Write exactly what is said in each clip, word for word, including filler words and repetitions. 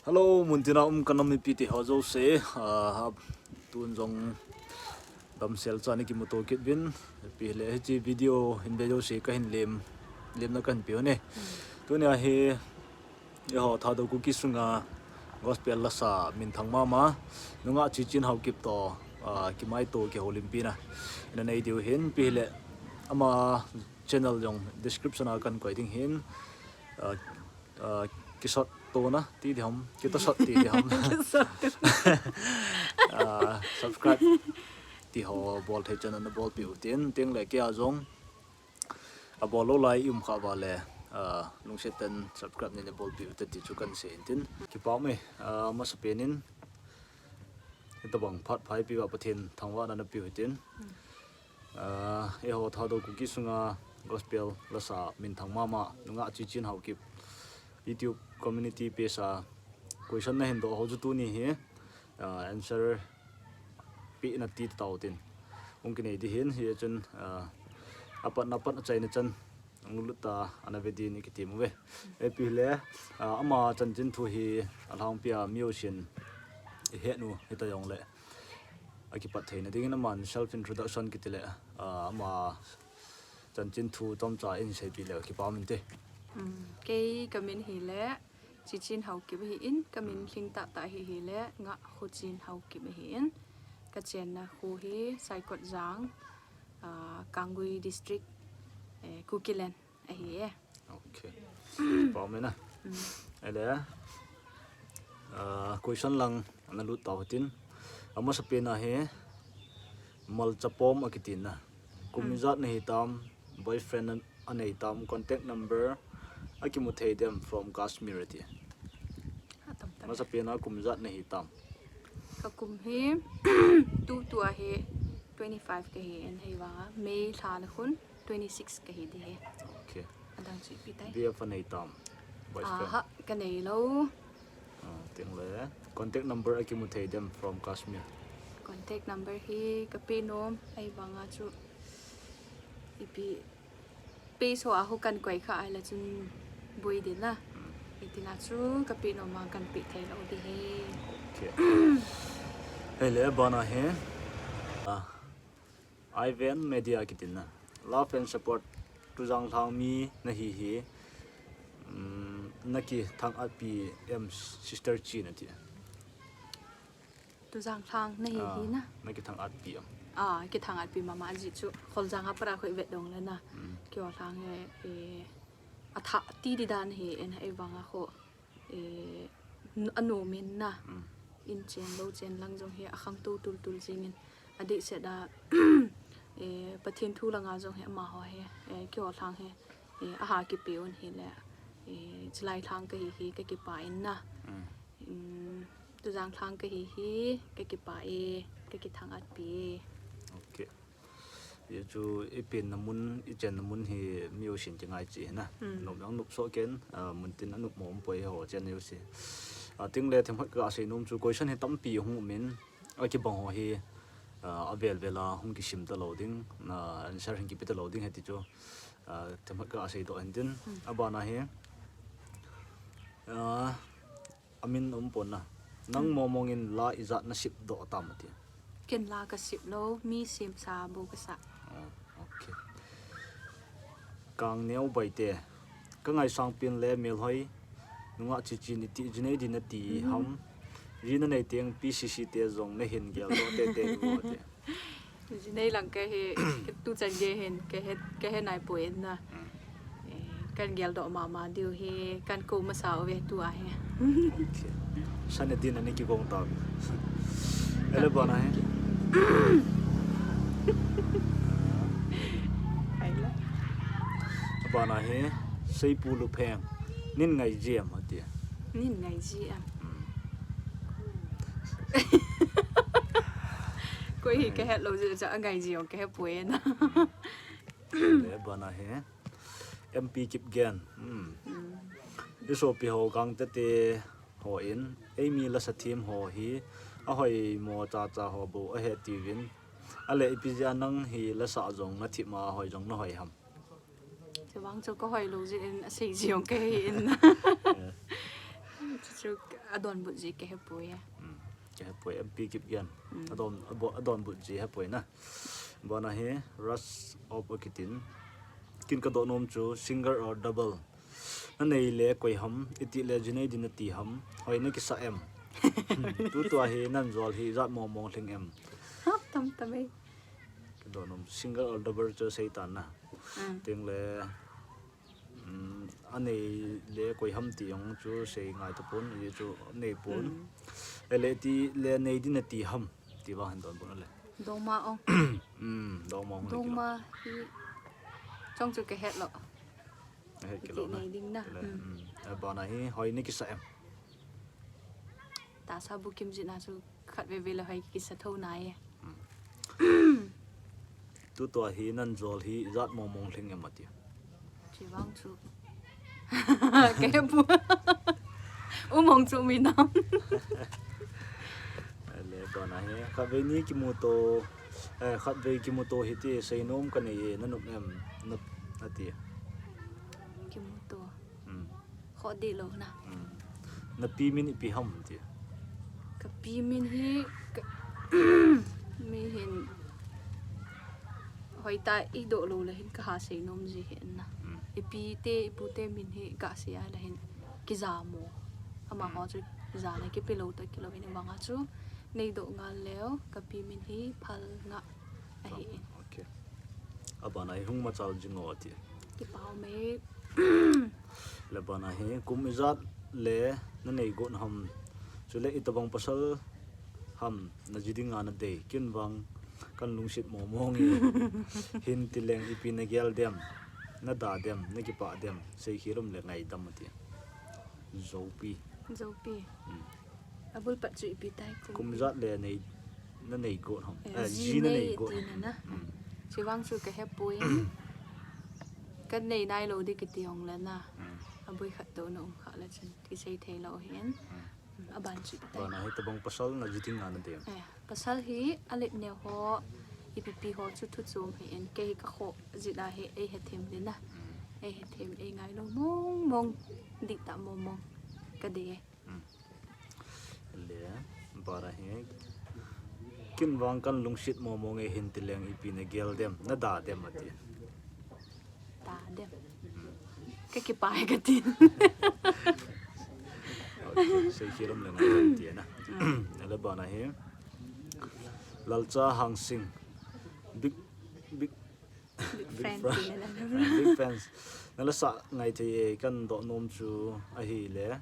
Hello, muntina um ka nam mipi te ho jouse, ah, tun jong damsel cha ni kimuto kit uvin, ipi le hiche video hin ve jouse kahin lem, lemna kahin pe u ne. Tunia hi, eiho Thadou Kuki sunga gospel lasa minthang mama, nungah Chichin Haokip toh, ah, kimaito kihoulimpi na ina nei diu hin, ipi le ama channel jong description a kahin koi ding hin, ah, ah, kisot tona ti diham, kitosot ti diham. Ah, subscribe ti ho bol thei chan ana bolpeh u tin, tin le kei a jong abol lou lai i um kha uva le, ah, lungset tah in subscribe nei na bolpeh u te ti chu kahin sei in tin. Kipa um e, ah, masapen in, hitabang phat pha eipe uva Pathen thangvahna napeh u hitin. Ah, eiho Thadou Kuki sunga gospel lasa minthang mama, nungah Chichin Haokip YouTube community page a question nahin doh ho chu tuni hi, ah, answer peh na ti tau tin. Hung kinei ding hin, hichun, ah, apatna pat achaina chan hung lut ta ana ve ding in i kitem uve. Ipi le, ah, ama chanchin thu hi alhangpia mi jousen i het u hita jongle, akipat theina dingin aman self introduction kiti le, ah, ama chanchin thu chomcha in seipeh le kipa um inte. Hmm, kei kamin hi le, Chichin Haokip ahi in, kamin lhing tahtah hi hi le, Ngah Khuchin Haokip ahi in, kachenna khu hi Saikot Jang, ah, Kanggui District, eh, Kukiland ahi e. Okay. Kipa um e na. Ahile, ah, question lang ana lut tau hitin. Amasapen a hi, malchapom akitin na. Kum ijat nahi tam, boyfriend anei tam, contact number akimu thei dem from Kashmir ati. Masapen a kum ijat nahi tam. Kakum hi, tutua hi twenty-five kahi in, ahivanga May lha le khun twenty-six kahi ding ahi. Okay. Adang chu ipi tai. B F anei tam, boyfriend. Aha, kanei lou. Ah, tin le, contact number akimu thei dem from Kashmir. Contact number hi kapeh nom, ahivanga chu ipi page ho a ho kahin koi kha ahile chun boi ding na. Hitin a chu kapeh nom a kahin peh thei lou ding ahi. Okay. Ahile abana hi, ah, Ivan Media kitin na. Love and support, Tujang lhang mi nahi hi, um, nakithang-at pi em sister Chin ati. Tujang lhang nahi hi na. Nakithang-at pi em. Ah, kithang-at pi mama ji chu. Kholjang a pat a khu ivet dong le na. Keiho lhang hi, eh, athah ti di dan hi in ahivanga khu, eh, anom in na. In chen lou chen lang jong hi akhangtou tultul jing in. Adehset a, eh, Pathen thu langa jong hi amaho hi, eh, keiho lhang hi, eh, aha kipe un hile, eh, chulai lhang kahi hi kakipah in na. Um, Tujang lhang kahi hi, kakipah e, kakithang-at pi e. Okay. Hichu ipenna mun, ichenna mun hi mi jousen kingai cheh na. Nop jong nop soh ken, ah, muntin anop mo umpoi ho chen jouse. Ah, tin le themkhat kasei nom chu question hi tampi hung um in, akibang ho hi, ah, avel vel a hung kisim talou ding, ah, answer hin kipe talou ding ahi ti chu, ah, themkhat kasei doh hintin. Abana hi, ah, amin umpon na. Nang momong in la ijat nasip doh tam ati. Ken la kasip lou, mi semsa bou kasah. Oh, okay. Kangneo Baite. Kangaisang pin le Melhoi nungah Chichin iti jinei din nati ham. Ji nanei teng P C C te jong nahin geldoh teitei uvo ati. Jinei lang kahi, tuchan gei hin, kahe, kahe naipoi in na. Eh, kahin geldoh mama diu hi, kahin kou masa uve tua hi. Okay. Sa ne din ani kigong tauve. Ahile abana hi. Abana hi, Seipu Lupheng. Nin ngai ji em ati. Nin ngai ji em. Koi hi kahet lou jeh a angai ji jong kahepoi na. Le abana hi M P Kipgen. Hmm. I sopi ho Gangte te hon eimi lasa them ho hi ahoimo chacha ho bou ahe tiuvin. Ale ipi jeh a nang hi lasa jong nathip ma hoi jong nahoi ham. Chuvang chu kahoi lou jeh in asei ji jong kahe in. Chuche Chu adonbut ji kahepoi e. Hmm. Kahepoi, M P Kipgen. Hmm. Adon, abo-, adonbut ji hepoi na. Bana hi Rush of a Kitin. Ken kadoh nom chu single or double. Nanei le koi ham, iti le jinei din nati ham. Hoi nakisa em. Hmm. Tutua hi nanjol hi ijat mong mong lhing em. Hap tam tam e. Kadoh nom single or double chu seitan na. Hmm. Tengle, um, anei le koi ham ti jong chu sei ngai tapon, ijeh chu neipon. Hmm. Ele iti le nei din nati ham, ti vang hin donbut nale. Dongma ong. Hmm, dongma ong. Dongma hi chong chu kahet lou. Kahet kei lou na. Nei ding na. Kile, hmm. Hmm. Abana hi hoi nakisa em. Tahsa bukim jeh a chu khatvei vei le hoi kisa thou nai e. Hmm. Tutua hi nanjol hi ijat mong mong lhing em ati. Chevang chu. Kahepu. U mong chu mi nam. Ele bana hi khatvei ni kimuto, eh, khatvei kimuto hiti seinom kanei e, nanop em, nop, ati. Kimuto. Hmm. Khoh deh lou na. Hmm. Napi min ipi ham ti. Kapi min hi ka, mi hin hoitah a eidoh lou le hin kaha seinom ji hin na. Hmm. Ipi te, ipu te min hi kasei a le hin kijamo. Amaho chu jana kipe lou tah kilou hin vang a chu neidoh ngal leu, kapi min hi Phalngah ahi. Okay. Abana hi hung machal jing o ati. Kipa um e. Le bana hi kum ijat le nanei got ham. Chule itobang pasal ham naji dinga nadei. Ken vang kalungset mong mong e. Hinti leng ipi nagel dem. Nada dem, nakipah dem. Seikhel um le ngaidam ati. Joupi. Joupi. Hmm. Abul pat chu ipi tai kum. Kum ijat le nei, nanei got ham. Eh, eh, ji ji nanei nei got ti ham. Na na. Hmm. Chevang chu kahepoi. Kanei nailou di kiti jong le na. Hmm. Aboi khat touna um kha le chun kisei thei lou hin. Hmm. Hmm, aban chu ipi tai. Bana hi tobang pasal naji dinga nadei. Eh, pasal hi alet neo ho, ipi pi ho chu thu chom hin, kei hi kakhoh jeh a hi eihethem le na. Hmm. Eihethem, eingailou mong mong, dihtah mong mong kadei. Hmm. Le, bana hi. Ken vang kalungset mong mong e, hinti leng ipi nagel dem, nada dem ati. Da dem. Hmm. Kakipah e kati. Okay, seikhel um le ngaidam ti na. Hmm. Le bana hi. Lalcha Hangsing. Big, big Big fan ti na. Big fans. Nala sa ngai thei e, kadoh nom chu ahile.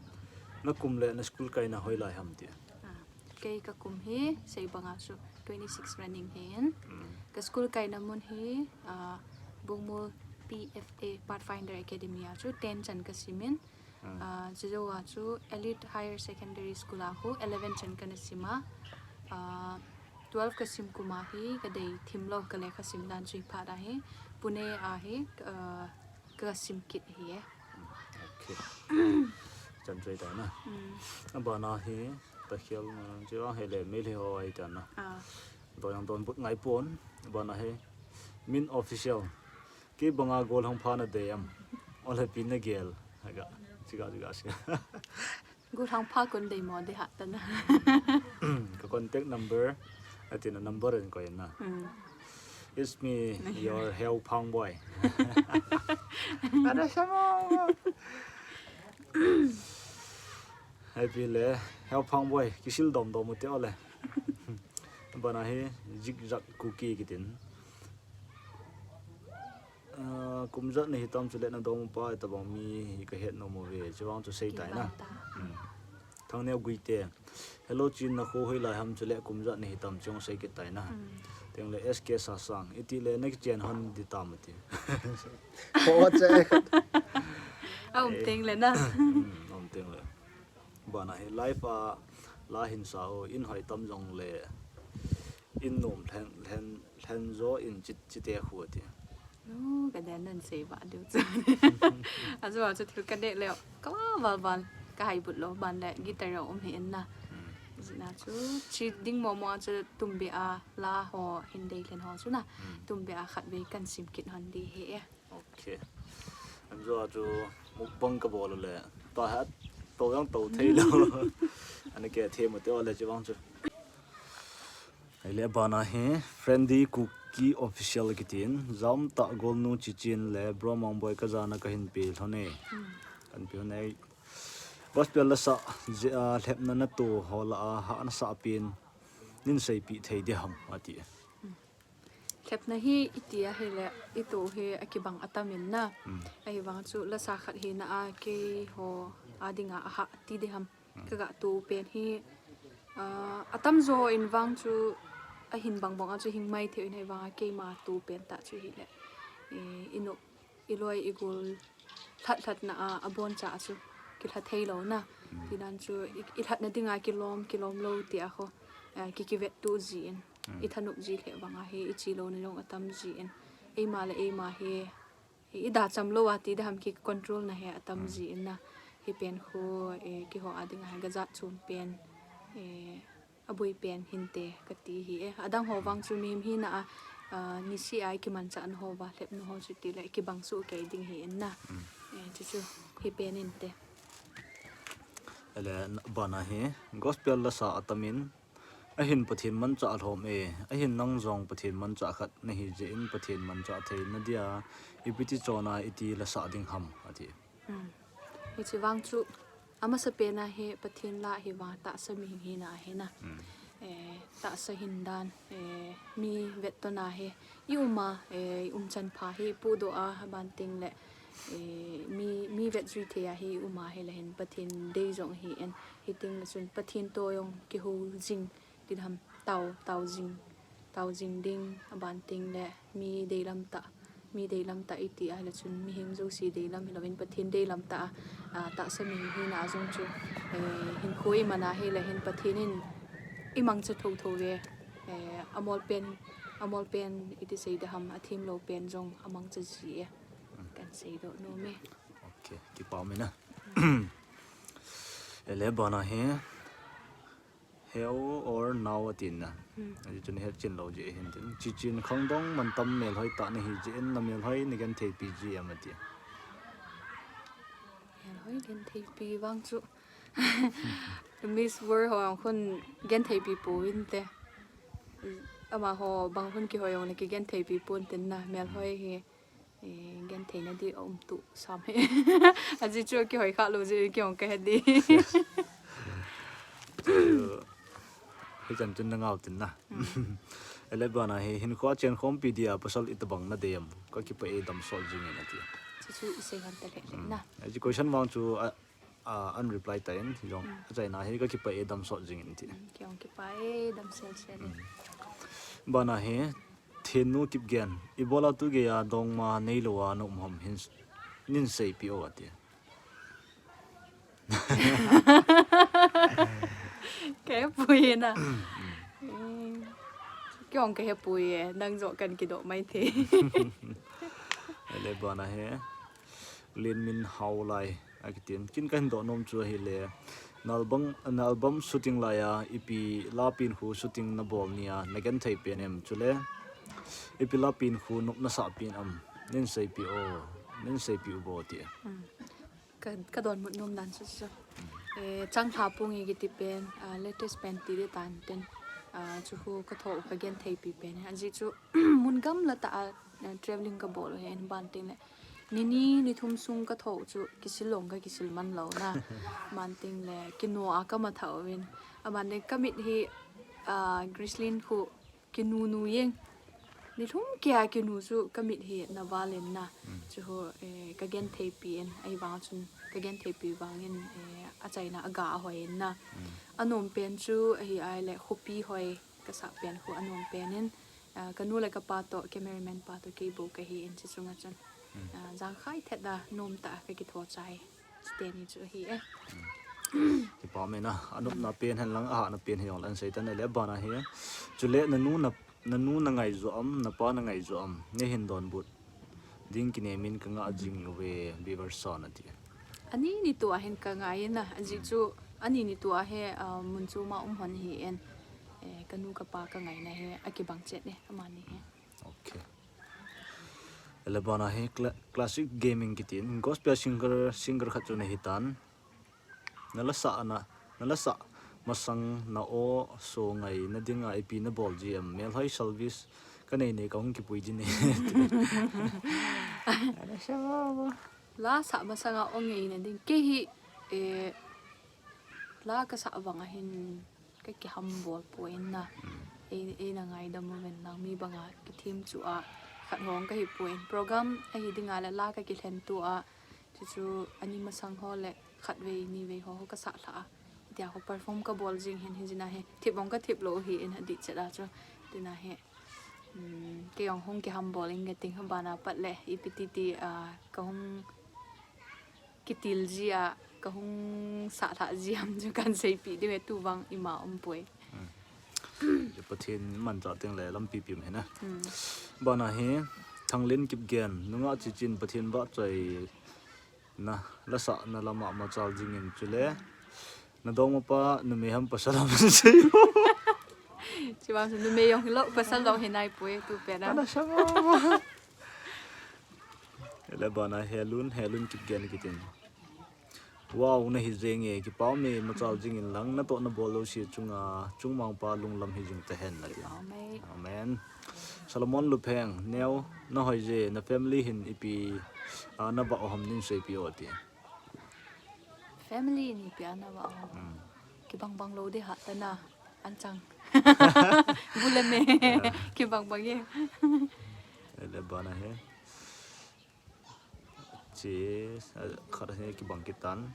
Nakum le na school kaina hoilai ham ti. Ah, kei kakum hi, sei banga chu twenty six running hin. Hmm. Ka school kaina mun hi, ah, Bungmul P F A Pathfinder Academy a chu ten chan kasimin. Hmm. Ah, chujou a chu Elite Higher Secondary School a khu eleven chan kana sima. Ah, twelve kasim kum a hi kadei thim lou, kalekha sim dan chu hi phat a hi Pune a hi, ah, kasim kit ahi e. Okay. Chan chu ahi tai na. Hmm. Abana hi, takhel na, chu ahile, Meitei ho ahi tai na. Ah. Doh jong donbut ngaipon, abana hi, Min Official. Kei banga gollhang pha nadei em. Ole ipi nagel. Aga, chiga, chiga, chiga. Gollhang pha kon dei mo de ha tana. Ka contact number. Atina number in koi na. Hmm. It's me, your Heuphang boy. Ada sama. Happy le, Heuphang boy, kisil dom dom u te ole. Bana hi, zigzag cookie kitin. Ah, kum ijat nahi tam chule nadong pa, tabang mi hi kahet nom uve, chuvang chu sei tai na. Kibang ta. Hmm. Thangneo Guite. Hello, Chin, nakho hoilai ham chule kum ijat nahi tam chong sei kit tai na. Hmm. Tengle S K Sasang. Itile nakichen hon di tam ati. Ho che. A um tengle na. Hmm, um tengle. Bana hi life a la hin sa o, in hoi tam jongle in nom lhen, lhen, lhen jo in chit, chite khu ati. No, ka den nan sei ba diu chu. Ajo a chu thil ka de le, ka val val, ka hai but lo, ban le guitar a um hi in na. Hmm. Jina chu, chi ding mo mo chu tumbe a, la ho, hin dei lhen ho chu na. Hmm. Tumbe a khat vei kan sim kit hon di hi e. Okay. Anjo a chu mukbang ka bol le. Ta hat. To jong to thei lou. Ana keh thei mo te ole chi vang chu. Ahile bana hi Friendly Kuki Official kitin, jam ta Golnu Chichin le Bro Mangboi ka jana ka hin pe lhon e. Kan pe lhon e. Gospel la sa je a lhepna na to ho la a ha na sa pin. Nin seipi thei de ham ati. Lhepna hi iti ahile, i to hi akibang atam in na. Ahivang chu la sa khat hi na a keiho a dinga a ha ti de ham. Ka ga to pen hi, ah, atam jo in vang chu ahin bang bang a chu hing mai thei in ahivang a keima to pen ta chu hile. Eh, i nop, i loi, i gol, lhat lhat na a, abon cha chu, kilha thei lou na. Ti dan chu, i, i lhatna dinga kilom, kilom lou ti a ho, eh, ki kivet tu ji in. I thanop ji lheh vang a hi, i chi lou na jong atam ji in. Eima le eima hi, i da cham lou a ti da ham ki control na hi atam ji in na. Hi pen khu, eh, keiho a dinga hi gajat chom pen, eh, aboi pen hinte ka ti hi e. Adang ho vang chu mihem hi na a, ah, ni si a i kiman cha an ho va, lhepna ho chu ti le kibang su kei ding hi in na. Eh, chu chu hi pen inte. Ele bana hi gospel la sa atam in, ahin Pathen mancha lhom e, ahin nang jong Pathen mancha khat na hi je in Pathen mancha thei na dia, ipi ti chona iti la sa ding ham ati. Hichi vang chu amasa pen a hi Pathen la hi vang tahsa mi hi na hi na. Eh, tahsa hin dan, eh, mi vet to na hi i um a, eh, i um chan pha hi pu do a ban ting le, eh, mi, mi vet jui thei a hi i um a hi le hin Pathen dei jong hi en hi ting le chun Pathen to jong kiho jing ti ham tao, tao jing, tao jing ding aban ting le mi deilam ta, mi deilam ta iti ahile chun mihem jouse deilam hilouvin Pathen deilam ta a, ah, tahsa mi hi na jong chu, eh, hinkho i man a hile hin Pathen in i mangcha tho tho ve, eh, amol pen, amol pen iti sei da ham, athim lou pen jong amangcha ji e. Kan sei do nom e. Okay, kipa um e na. Ele bana hi. Heo or now atin na. Aji chun het chin lou ji hin tin. Chichin khangdong mantam melhoi ta na hi ji in na melhoi ni genthei pi ji em ati. Melhoi genthei pi vang chu. Miss World ho ang khun genthei pi pu in te. Amaho bang khun kihoi ong le ki genthei pi pu in tin na melhoi hi. Eh, genthei na di a um tu sam he. Aji chu kihoi kha lou ji kihong ka he di. Hichan chun na ngau tin na. Ele bana hi hinkho a chen khompi dia pasal itabang na dei em. Ka kipah e damsot jing in ati. Chu chu i sei han ta le le na. Aji question vang chu a, a, an reply ta in jong. Achaina hi ka kipah e damsot jing in ti. Kihong kipah e damsel sel. Bana hi Thennu Kipgen, ibola tu geiya dongma neilou a na um ham hin nin seipi o ati. Ka hepui na. Kihong ka hepui e, nang jo kan kidoh mai thei. Ele bana hi. Lenmin Haolai akitin. Kin kahin doh nom chu ahile. Na album, na album shooting laiya, ipi la pin khu shooting na bol nia, na genthei pen em chule. Ipi la pin khu nop na sah pin am, nin seipi o, nin seipi u bo ti. Ka, ka donbut nom dan chu chu. Eh, Changlha Pungi kiti pen, ah, latest pen ti di tan ten. Ah, chu khu ka thoh u ka genthei pi pen. Aji chu mun gamla ta a, eh, travelling ka bol u hen ban tin le. Ni ni, ni thum sung ka thoh u chu kisil long ka kisil man lou na. Ban tin le kino a ka ma thau vin. Aban le ka mit hi, ah, Grislin khu kinu nu jeng. Ni thum kia kinu chu ka mit hi na val in na. Chu ho, eh, ka genthei pi in, ahivang chun ka genthei pi vang in, eh, achaina aga ahoi in na. Anom pen chu ahi ai le khopi hoi ka sah pen khu anom pen in, ah, ka nu le ka pa to, cameraman pa to kei bou ka hi in chi chunga chun. Ah, jangkhai thet da nom ta ka kitho chai. Chuteni chu ahi e. Kipa um e na, anopna pen hen lang, ahahna pen hi jong le an sei tan le bana hi. Chule na nu na, na nu na ngai jo am, na pa na ngai jo am, nei hin donbut ding kinem in ka ngah jing uve, viewers son ati. Ani ni tu a hin ka ngai na, aji chu ani ni tu a he, ah, mun chu ma um hon hi en. Eh, ka nu ka pa ka ngai na he, akibang chet e, amani he. Okay. Ele bana hi cla-, classic gaming kitin, gospel singer, singer khat chu na hi tan. Na la sa na, na la sa masang na o so ngai na dinga ipi na bol ji em, mel hoi service ka nei nei ka hung kipui ji ne. Ana sa ba ba. La sa masanga o ngai na ding. Kei hi, eh, la ka sa vang a hin ka kiham bol poi na. Ei, ei na ngaidam uvin lang mi banga kithem chu a khat hong ka hi poi. Program a hi dinga le la ka kilhen tu a. Chu chu ani masang ho le khat vei, ni vei ho, ho ka sa lha a. Tia ho perform ka bol jing hin hi jina he. Thip hong ka thip lo hi in a di chet a chu. Tina he. Um, kei hong hung kiham bol in ka ting ha bana pat le. Ipi ti ti, ah, ka hung kitil ji a, ka hung sa lha ji am chu kan seipi di ve tu vang ima um poi. Pathen man cha teng le lampi pi mai na. Bana hi Thanglin Kipgen, nunga chi chin Pathen ba choi na la sa na lama machal jing in chule. Na dong ma pa numei ham pasal ham sei. Chi vang chu numei jong hi lo pasal dong hi nai poi tu pe na. Ana sa ba ba. Ele bana Helun, Helun Kipgen kitin. Wow, na hi jeng e, kipah me, machal jing in lang, na toh na bol lo si chunga, chungmang pa lunglam hi jing ta hen na ti. Amen. Amen. Solomon Lupheng, neo, na hoi je, na family hin ipi, ah, na ba o ham nin seipi o ti. Family ni pia na ba ho. Kibang bang lo de ha ta na. An chang. Bule me. Kibang bang ye. Ele bana he. Chi, khat he kibang kitan.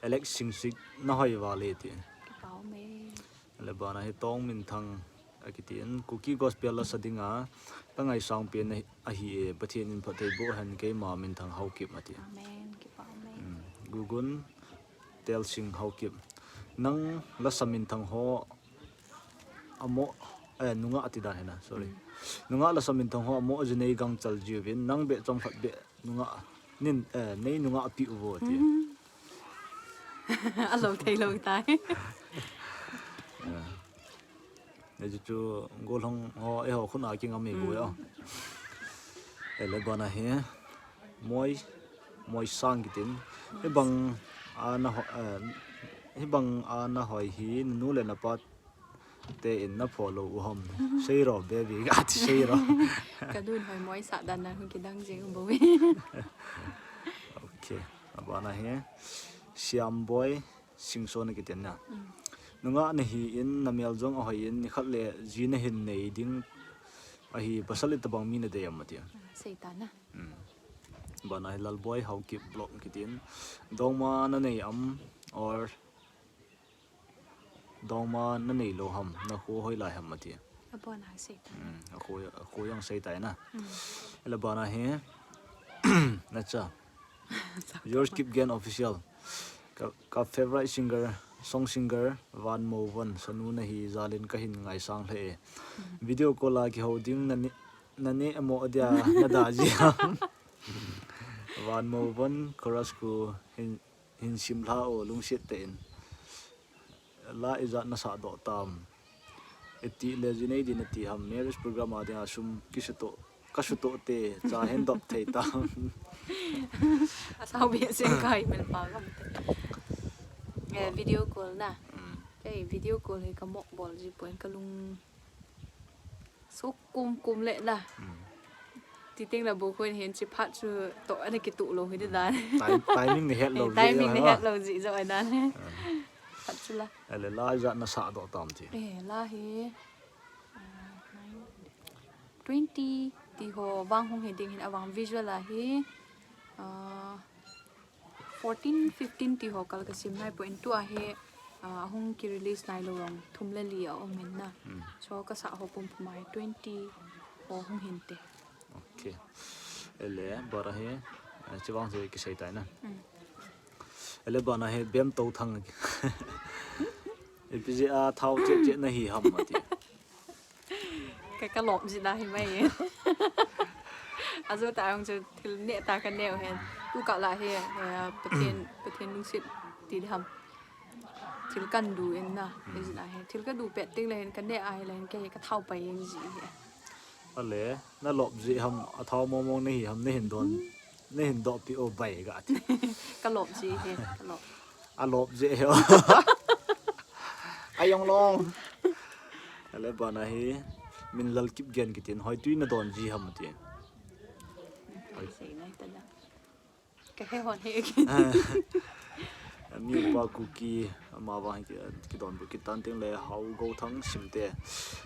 Alex Singsik na hoi va le ti. Kipah me. Ele bana he Tong Minthang. Akitin, Kuki Gospel la sa dinga, ka ngaisang pen ahi e, Pathen in phatthei boh hen keima minthang Haokip ati. Amen, kipah amen. Gugun Telsing Haokip. Nang la sa minthang ho amo, eh, nunga ati dan hena, sorry. Nunga la sa minthang ho amo jinei gangchal jiuvin, nang be chom khat be nunga, nin, eh, nei nunga api uvo ati. Alo thei lo tai. Neji chu golhang ho, eiho khun a kingam e bu ya. Ele bana he. Moi, moi sang kitin. Hibang a na ho, eh, hibang a na hoi hi, nu le na pa te in na pho lo u ham. Sei ro, baby, ka ti sei ro. Ka dun hoi moi sa dan na hung kidang jing bo. Okay, abana he. Siam boy. Singson a kiten na. Nunga na hi in, na mel jong ahoi in, ni khat le ji na hin nei ding ahi, pasal itabang mi na dei am ati. Seita na. Bana hi Lalboi Haokip blog kitin. Dongma na nei am, or dongma na nei lo ham, na kho hoi lai ham ati. Abona seita. Akho, akho jong seita na. Ele bana hi. Na cha. Yours Kipgen Official. Ka, ka favorite singer, song singer, Van Mo Van, sanu na hi jalin ka hin ngaisang lhe e. Video call a kiho ding na ne, na ne amo dia na da ji ham. Van Mo Van, chorus ku hin, hin sim lha o lungset te in. La ijat na sa doh tam. Iti le jinei din ati ham, marriage program a dinga sum kisuto, kasuto te, cha hin dop thei tam. Asau bi sen kai mel pa gam te. Eh, video call na. Kei video call hi ka mok bol ji poi ka lung so kum kum le na. Ti teng la bo khun hin chi phat chu to ana kitu lo hi dan. Time, timing ni het lo. Timing ni het lo ji jo dan. Phat chu la. Ele la ijat na sa doh tam ti. Eh, la hi. Twenty ti ho vang hung hi ding hin avang visual a hi. Ah, fourteen, fifteen ti ho kal ka sim nai poi, tu a hi, ah, hung ki release nai lo rong thum le li a um in na. So ka sa ho pum pum a hi twenty ho hung hin te. Okay. Ele bara hi, eh, chi vang se ki sei tai na. Ele bana hi bem to thang. Ipi ji a thao che che na hi ham ati. Ka, ka lop ji na hi mai. Ajo ta ang chu thil ne ta ka neu hen. Tu ka la hi, eh, Pathen, Pathen lungset ti di ham. Thil kan du in na, hi ji na hi. Thil ka du pet ting le hin ka ne a hi le hin ka hi ka thao pai in ji hi. Ale, na lop ji ham, a thao mong mong na hi ham, na hin don, na hin do pi o bai ga ti. Ka lop ji hi, ka lop. Alop je he. Ayong long. Ale bana hi, Minlal Kipgen kitin, hoitui nadon ji ham ti. Sei nai ta da. Ka he hon he again. Ani pa Kuki, ama vang hi kidon bu kitan ting le Hau Go Thang Simte.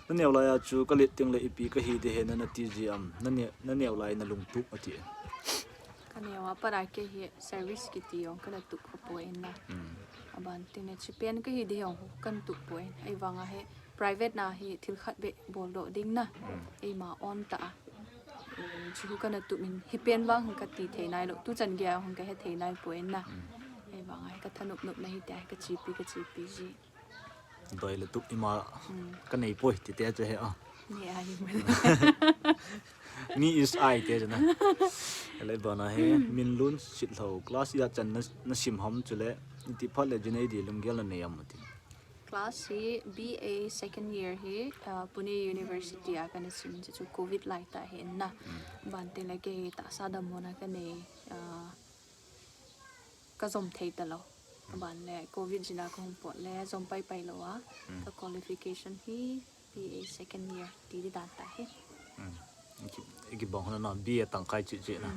Naneo lai a chu kalet ting le ipi kahi de he nana ti ji am. Naneo, naneo lai nalungtup ati. Kaneo a para ke hi service kiti jong kana tup kha poi na. Aban ting le chipen kahi de jong kana tup poi. Ahivang a he private na hi thil khat be bol doh ding na. Eima on ta a. Chu kana tup in hipen vang hung kati thei nai lo. Tu chan gei a hung kahe thei nai poi na. Ahivang a he kathanop nop na hi te a he kachipi, kachipi ji. Doi le tup ima kanei poi ti te chu he a. Ni ai. Mi is ai te chu na. Ele bana he, Minlun Sitlhou, class ijat chan na, nasim ham chule, iti phat le Junaidi lunggel nanei am ti. Class hi B A second year hi, ah, Pune University a kana sim chu, chu covid lai ta hi na. Ban te le kei tahsa dammo na kanei, ah, kajom thei ta lo. Ban le covid jina kahung pot le jom pai pai lo a. Ka qualification hi B A second year ti di dan ta hi. Iki, iki bang hona na B A tangkai chi chi na.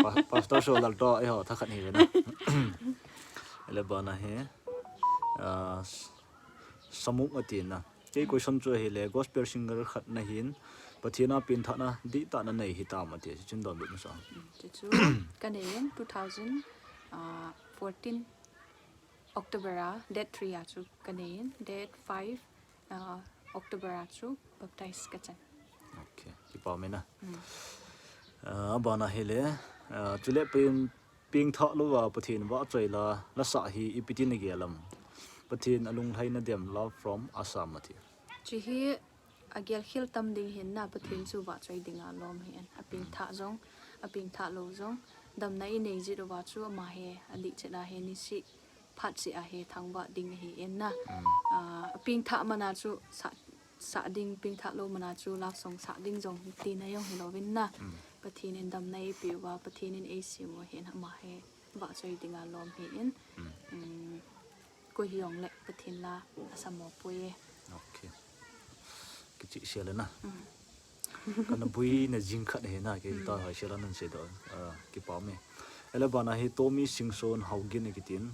Pa-, Pastor Solal to, eh, ho, thakhat hi ve na. Ele bana he, ah, s-, Samuk ati na. Kei question chu ahile, gospel singer khat nahin, Pathen a pengthahna dihtah nanei hitam ati, chun don lut masa. Chu chu, kanei in two thousand fourteen October a, date three a chu kanei in, date five, ah, October a chu baptize kachan. Okay, kipa me na. Ah, abana hile, ah, chule pen pengthah louva Pathen vahchoi la, lasa hi ipi tin nagel am. Pathen alunglhaina dem, love from Assam ati. Chu hi agel khel tam ding hin na, Pathen chu vahchoi dinga lom hi in. Apengthah jong, apengthah lou jong, damna inei jit uva chu ama hi, adih chet a hi nisih phat seh a hi thangvah ding ahi in na. Ah, apengthah mana chu sa, sa ding, pengthah lou mana chu love song sa ding jong tina jong hilou vin na. Pathen in damna eipeh uva, Pathen in eisem u hin ama hi vahchoi dinga lom hi in. Koi hijong le Pathen la asamo poi e. Okay. Kichih sia le na. Kana buina jing khat hi na, kei ta hai sia la nan sei doh. Ah, kipa me. Ele bana hi Tommy Singson Haogin kitin.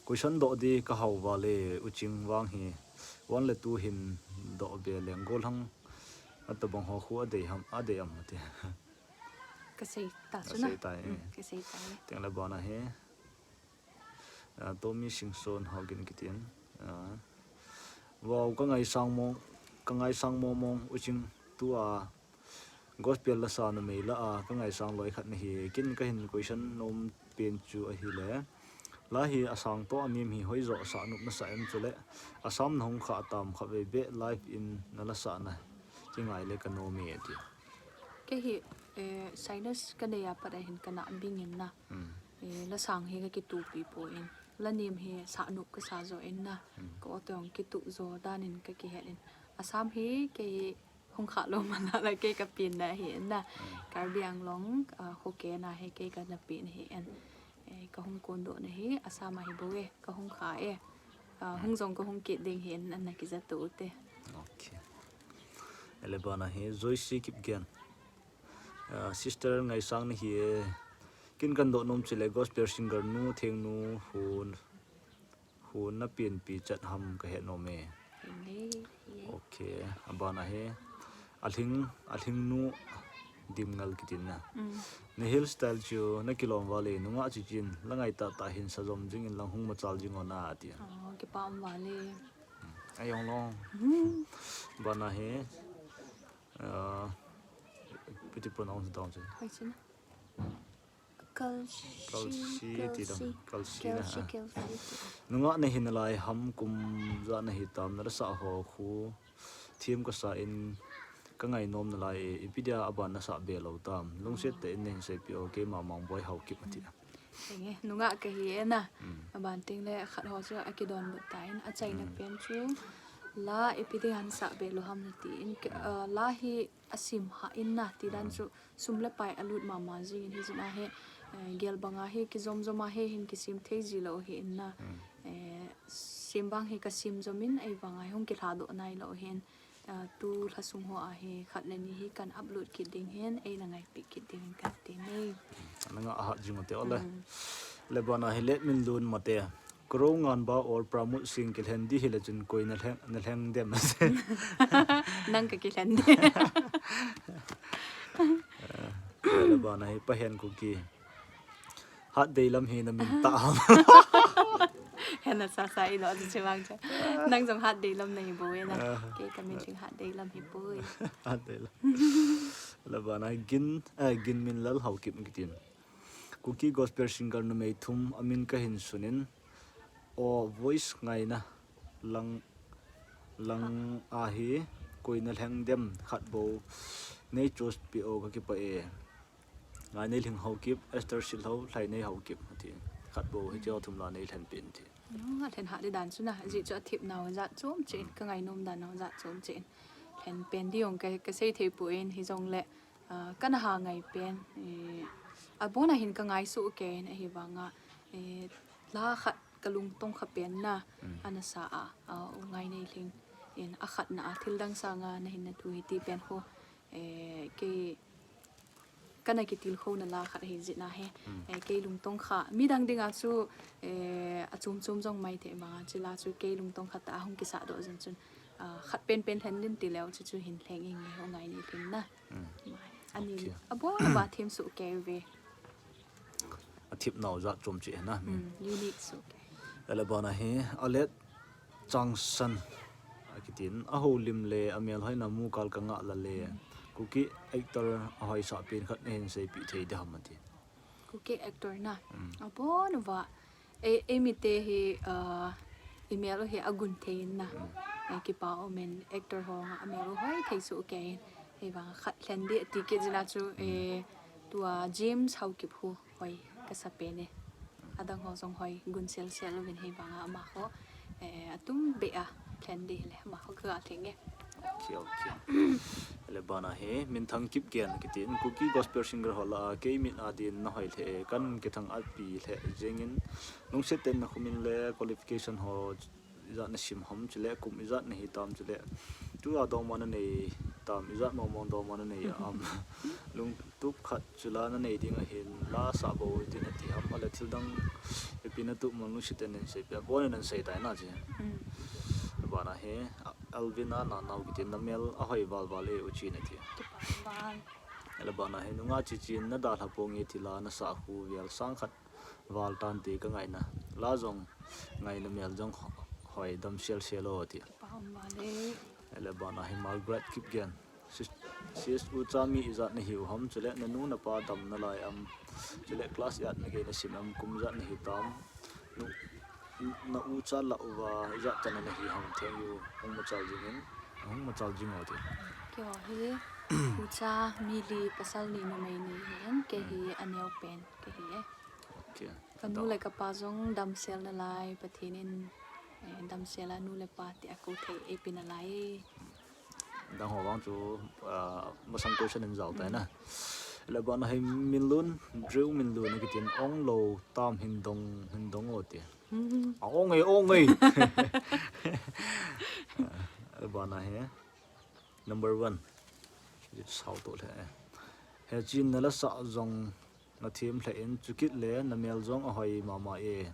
Question doh di kahao vale, Uching vang hi one le two hin doh be leng Golhang atabang ho khu adei ham, adei am ati. Kasei ta chu na. Kasei ta e. Kasei ta e. Teng le bana hi. Ah, Tommy Singson Haogin kitin. Ah, wow, kangaisang mong, kangaisang mong mong Uching tua gospel lasa numei la a kangaisang loi khat nahi. Kin kahin question nom pen chu ahile, la hi asang toh anem hi hoijo sa nop nasa em chule, Assam nahung kha tam kha vei be live in nalasa na kingai le kanom e ati. Kei hi, eh, sinus kanei a pat a hin kana bing in na. Eh, lasang hi kakitupi poi in. Lanem hi sa nop kasa jo in na. Ka o tong kitu jo dan in kakihet in. Assam hi kei hung kha lou mana la kei kapen na hi in na. Karbi Anglong, ah, Hoke na hi kei kana pen hi in. Eh, kahung kondoh na hi Assam a hi bou e, kahung kha e. Ah, hung jong kahung kit ding hi in, ana kijat u te. Okay. Ele bana hi Joyce Kipgen. Ah, sister ngaisang nahi e. Kin kadoh nom chule gospel singer nu, Thengnu, hu, hu napenpi chat ham kahe nom e. Okay, abana hi. Alhing, Alhing nu Dimngal kitin na. Na hairstyle chu nakilom vale, nungah chichin, la ngai tahtah hin sa jom jing in lang hung machal jing o na ati. Oh, kipa um vale. Ayong long. Bana hi. Ah, piti pronounce down chu. Kalsi, kalsi ti dam, kalsi na. Kalsi, kalsi ti. Nungah nahi nalai ham, kum ja nahi tam, nalasa ho khu them kasa in kangai nom nalai e, ipi dia aban nasa be lou tam. Lungset tah in nahin seipeh o, keima Mangboi Haokip ati. Nge, nungah kahi e na. Aban teng le khat ho chu akidonbut tan, achaina pen chu la ipi dia nasa be lou ham nati in, ah, la hi asim ha in na, tidan chu sum le pai alut mama jing in hijeh a hi, Eh, gel banga hi kijom jom a hi hin kisem thei ji lou hi in na. Eh, sem bang hi kasem jom in, ahivanga hi hung kilha doh nai lou hin. Ah, tu lhasung ho a hi khat le ni hi kan upload kit ding hin, eina ngaipi kit ding hin kati nei. Nanga ahat jing ute ole. Le bana hi let min lun mate. Kro ngan ba or Pramut Singh kilhen di hile chun koi na lheng, na lheng dem. Nang ka kilhen di. Le bana hi Pahen Kuki. Hat deilam hi na min ta ham. Hena sa sa ilo chu chimang chu. Nang jong hat deilam na hi boi na. Kei ka min jing hat deilam hi boi. Hat deilam. Le bana hi Gin, eh, Ginminlal Haokip kitin. Kuki gospel singer numei thum amin kahin sunin. O voice ngaina lang, lang ahi koi na lheng dem khat bou. Nei choose pi o ka kipah e. Ngainelhing Haokip, Esther Silhou, Lhainei Haokip, ati. Khat bou hi cheo thum la nei lhen pen ti. No, a lhen hat di dan chu na, ji chu a thip nau jat chom chen, ka ngainom dan nau jat chom chen. Lhen pen di jong ka, ka sei thei poi in, hi jong le, ah, ka na ha ngai pen, eh, a bon a hin ka ngai su ke in, ahivanga, eh, la khat ka lungtong kha pen na, ana sa a, ah, u Ngainelhing in a khat na a thil dang sanga na hin na thu hi ti pen ho, eh, ke Kana kitilkhouna la khat hi jeh a hi. Eh, kei lungtong kha. Midang dinga chu, eh, a chom chom jong mai thei banga chu la chu kei lungtong kha ta a hung kisa doh jin chun, ah, khat pen pen lhen din ti leu chu chu hin lheng ing nge ho ngai ni lhing na. Mai. Ani a bol ba thim su kei ve. A thip nau jat chom chi na. Unique su kei. Ele bana hi a let Changsan akitin, a holim le a melhoina mu kal ka ngah la le, Kuki actor a hoisah pen khat na hin seipi thei ding ham ati. Kuki actor na. Abon uva. E, eimite hi, ah, i mel u hi a gun thei in na. E, kipa um in actor ho nga a mel u hoi thei su kei in. Hei vang khat lhen di ati kit jin a chu, e, tua James Haokip hu. Hoi, ka sa pen e. Adang ho jong hoi, gun sel sel uvin hei vanga ama ho, eh, atum be a, plan di le, ama ho ka theng e. Okay, okay. Ele bana hi, Minthang Kipgen kitin, Kuki gospel singer ho la, kei min a din na hoi le, kan kithang at pi le, jengin, lungset ten na khumin le, qualification ho, ijat na sim ham chule, kum ijat na hi tam chule, tu a dongma na nei tam, ijat mong mong dongma na nei am. Lungtup khat chula na nei ding ahin, la sa bo din ati ham, ale thil dang ipi na tup man lungset in sei pia, bon in sei tai na chi. Bana hi, Alvin a na nau kitin na mel a hoi val val e u chi na ti. Ele bana hi, nunga chi chin na da hla pong e ti la na sa khu vial sang khat. Val tan ti ka ngaina. La jong ngaina mel jong ho-, hoi dam sel sel o ti. Kipa um vale. Ele bana hi Margaret Kipgen. Sis, sis u cha mi ijat na hiu ham chule na nu na pa dam na lai am. Chule class ijat na gei na sim am kum ijat na hi tam. Nu, na u cha la uva ijat cha na hi ham theng u. Hung machal jing in. Hung machal jing o ti. Kei ho hi u cha mi li pasal ni numei ni hi in kei hi a neo pen kei hi e. Okay. Ka nu le ka pa jong damsel nalai, Pathen in, eh, damsel a nu le pa ti a ko thei eipeh nalai. Dang ho vang chu, ah, masang question in jao tai na. Le bana hi Minlun, Drew Minlun akitin ong lo tam hin dong, hin dong o ti. A ong e, ong e. Le bana hi. Number one. Sao to le. He chin na la sa jong Na them lheh in, chukit le na mel jong a hoi mama e.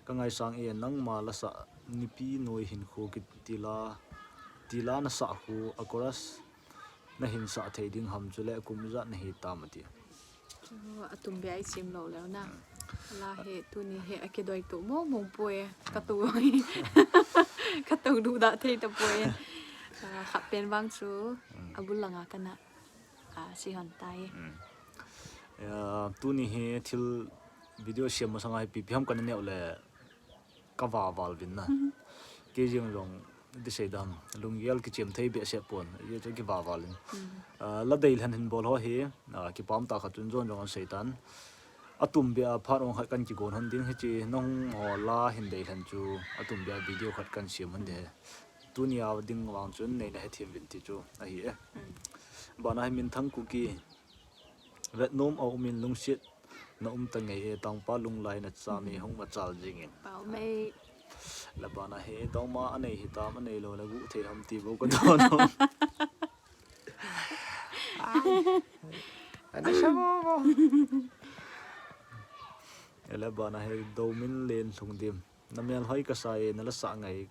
Ka ngaisang e, nangma la sa nipi noi hin khu kiti la, ti la na sa khu a chorus na hin sa thei ding ham chule kum ijat na hi tam ati. Chu a tum be ai sim lo leu na. La hi tuni hi a kidoi tu mo mo poi, ka tu, ka tu du da thei ta poi. Ah, khat pen vang chu a bul langa ka na. Ah, si hon tai. Hmm. Ah, tuni hi thil video siam masanga hi ipi ipi ham kana neo le ka vaval vin na. Kei jeng jong ti sei dam, lunggel kichem thei behseh pon, ye chu kivaval in. Ah, la dei lhen hin bol ho hi, ah, kipah tah khat chun jon jong an sei tan. A tum bia phat ong khat kan kigon hon ding hichi, nahung ho la hin dei lhen chu, a tum bia video khat kan siam hon ding. Tuni a ding vang chun neina hethem vin ti chu ahi e. Bana hi Minthang Kuki. Vetnom a um in lungset Na um ta ngei e, tangpa lunglai na cham e, hung machal jingin. Pau mei. La bana hi, dongma anei hitam, anei lou le guh thei ham ti bou ka don. Ana sa mo mo. Ele bana hi, Domin Len Lhungdim. Na melhoi ka sa e, na la sa ngai.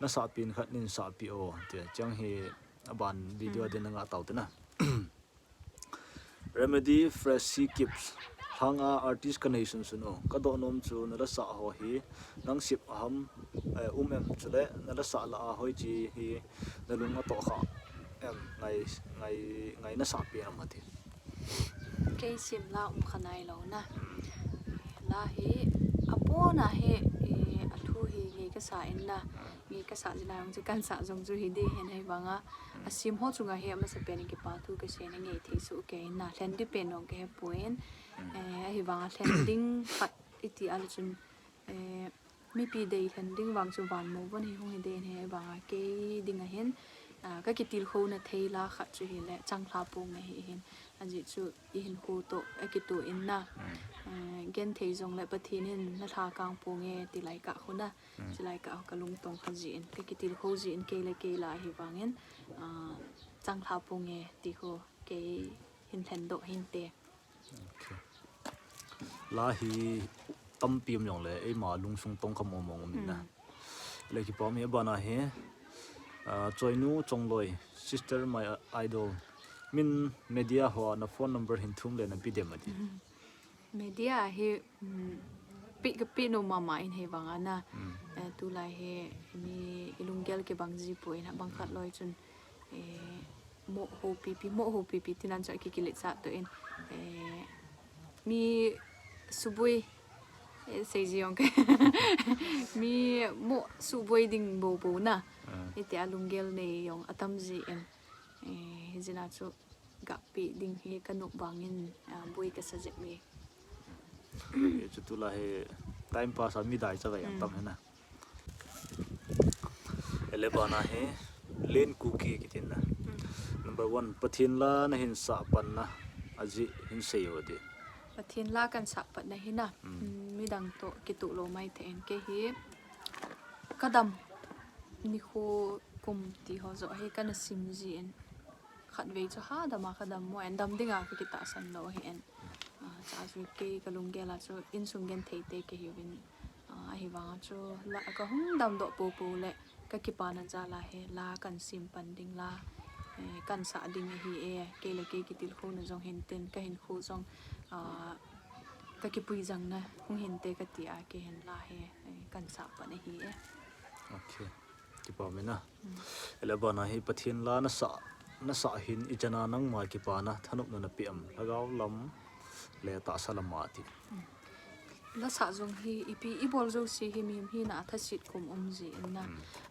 Na sa pin khat nin sa pi o. Ti chang hi aban video din nga tau te na. Remedy Fresh Sea Kips. Hang a artist ka nei sun sun o. Ka do nom chu na la sa ho hi nang sip ham, eh, um em chule na la sa la a hoi chi hi na lung a to kha em ngai, ngai, ngai na sa pi am ati. Kei sim la um kha nai lo na. La hi a pona hi, eh, a thu hi ngei ka sa in na. Ngei ka sa jina jong chu kan sa jong chu hi di hen hei banga. A sim ho chunga hi a masa pen in kipa thu ka sei na ngei thei su kei na. Hlen di pen jong ka he poi in. Eh, ahi banga hlen ding khat i ti a le chun, eh, mipi dei hlen ding vang chu van mo von hi hung hi den he banga kei ding a hin, ah, ka kitilkhou na thei la khat chu hi le changlha pung na hi hin. Ajeh chu i hin khu to a kitu in na. Eh, gen thei jong le Pathen in na lha kang pung e ti lai ka khu na. Chilai ka, ka lungtong kha jin, ka kitilkhou jin, kei le kei la hi vangin, ah, changlha pung e ti khu kei hin hlen doh hin te. Okay. La hi tampi um jong le, eima lungsung tong kha mong mong um in na. Le kipa mi bana hi, ah, Choinu Chongloi, sister my idol. Min media ho na phone number hin thum le na pi dem ati. Media hi, um, pi, ka pi no mama in he vang ana. Eh, tulai he mi i lunggel kibang ji poi in bang khat loi chun, eh, mo ho pipi, mo ho pipi tinan chu a kikilet sa to in, eh, mi suboi, eh, sei ji jong ke. Mi mo suboi ding bo bo na. Iti a lunggel nei jong atam ji in. Eh, hijina chu gappi ding hi ka nop bangin, ah, boi ka sa jep e. Hi chu tulai hi time pass a mi dai cha ka jang tam hi na. Ele bana hi Len Kuki kitin na. Number one, Pathen la na hin sa pan na, ajeh hin sei o ti. Pathen la kan sa pan na hi na. Mm, midang to kitu lo mai te en ke hi. Ka dam nikho kum ti ho jo hi kana sim ji in. Khatvei chu ha dam a ka dam mo en dam ding a ka kitahsan lo hi en. Ah, cha chu kei ka lunggel a chu insung genthei te ka hiuvin. Ah, ahi vang a chu la ka hung dam doh popo le ka kipana jal a hi la kan sim pan ding la, eh, kan sa ding ahi e, kei le kei kitilkhouna jong hin tin ka hinkho jong, ah, ka kipui jang na hung hin te ka ti a kei hin la hi, eh, kan sa pan ahi e. Okay. Kipa mi na. Ele bana hi Pathen la na sa, na sa hin i chana nangma kipana thanopna na pe am, lhagao lam le tahsa lam a ti. La sa jong hi ipi i bol jouse hi mihem hina a thasit kum um ji in na.